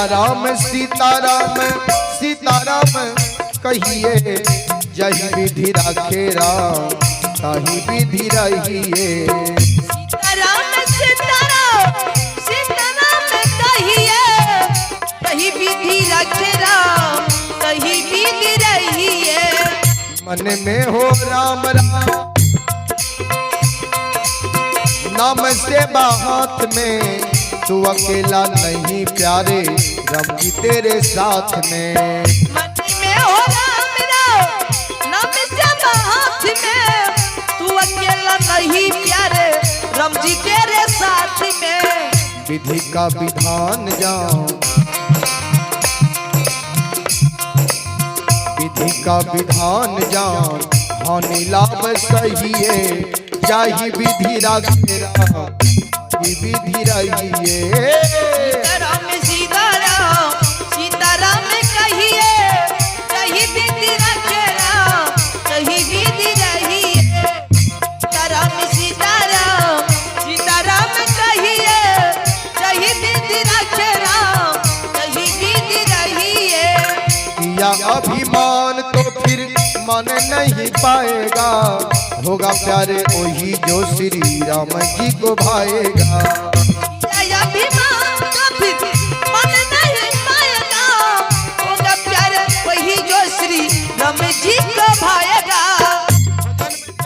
सीताराम सीताराम सीताराम कहिए, जही विधि राखे राम ताही विधि रहिए। सीताराम सीताराम सीताराम कहिए, कही विधि रखे राम कही विधि रहिए। मन में हो राम राम नाम सेवा हाथ में, तू अकेला नहीं प्यारे राम जी तेरे साथ में। मन में हो राम राम नाम सेवा हाथ में, तू अकेला नहीं प्यारे राम जी तेरे साथ में। विधि का विधान जाओ, विधि का विधान जान, हानि लाभ सहिए, जाहि विधि राखे राम ताहि विधि रहिए। सीताराम सीताराम सीताराम कहिए, कही विधि रखे राम कही विधि रहिए। सीताराम सीताराम सीताराम कहिए, कही विधि रखे राम कही विधि रहिए। किया अभिमान तो फिर मन नहीं पाएगा, होगा प्यारे वही जो श्री राम जी को भाएगा। किया अभिमान तो फिर मन नहीं पाएगा, होगा प्यारे वही जो श्री राम जी को भाएगा।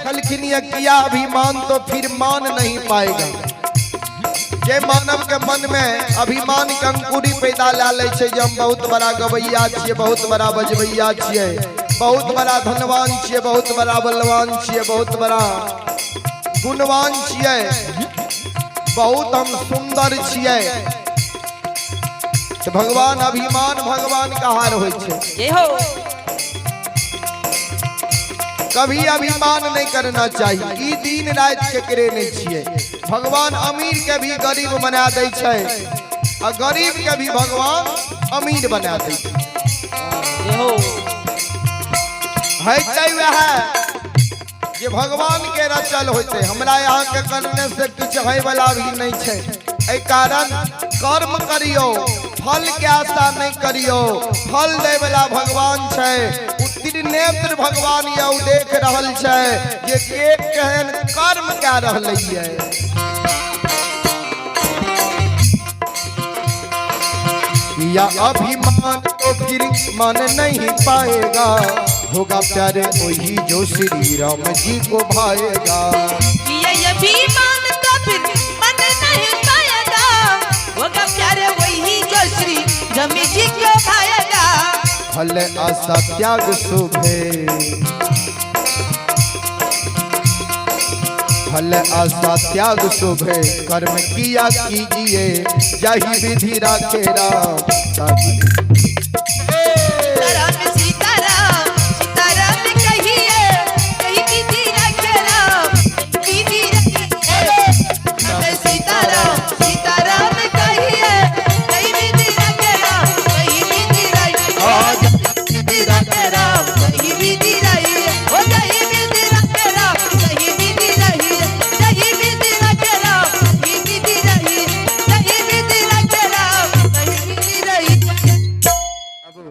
कलखिन किया अभिमान तो फिर मान नहीं पाएगा। जे मानव के मन में अभिमान के अंकुरी पैदा ला लै छै जे हम बहुत बड़ा गवैया छियै, बहुत बड़ा बजबैया छियै, बहुत बड़ा धनवान छियै, बहुत बड़ा बलवान छियै, बहुत बड़ा गुणवान छियै, बहुत हम सुंदर छियै, तऽ भगवान अभिमान भगवान के हार होइ छै। जय हो। कभी अभिमान नहीं करना चाहिए। ई दिन रात केकरे नहीं छियै। भगवान अमीर के भी गरीब बना दै छै आ गरीब के भी भगवान अमीर बना दै छै। जय हो। है वएह जे भगवान के रचल होते, हमरा यहाँ के करने से किछु है वाला भी नहीं छै। एहि कारण कर्म करियो, फल के आशा नहीं करियो। फल दै वाला भगवान छै। उ त्रिनेत्र भगवान यऽ, उ देख रहल छै जे के केहन कर्म कए रहलै ये। किया अभिमान तो फिर मन नहीं पाएगा, होगा प्यारे वही जो श्री राम जी को भाएगा। किया अभिमान तो फिर मन नहीं पाएगा, होगा प्यारे वही जो श्री राम जी को भाएगा। फल आशा त्याग शोभे, फल आशा त्याग शोभे, कर्म किया कीजिए, जाहि विधि राखे राम ताहि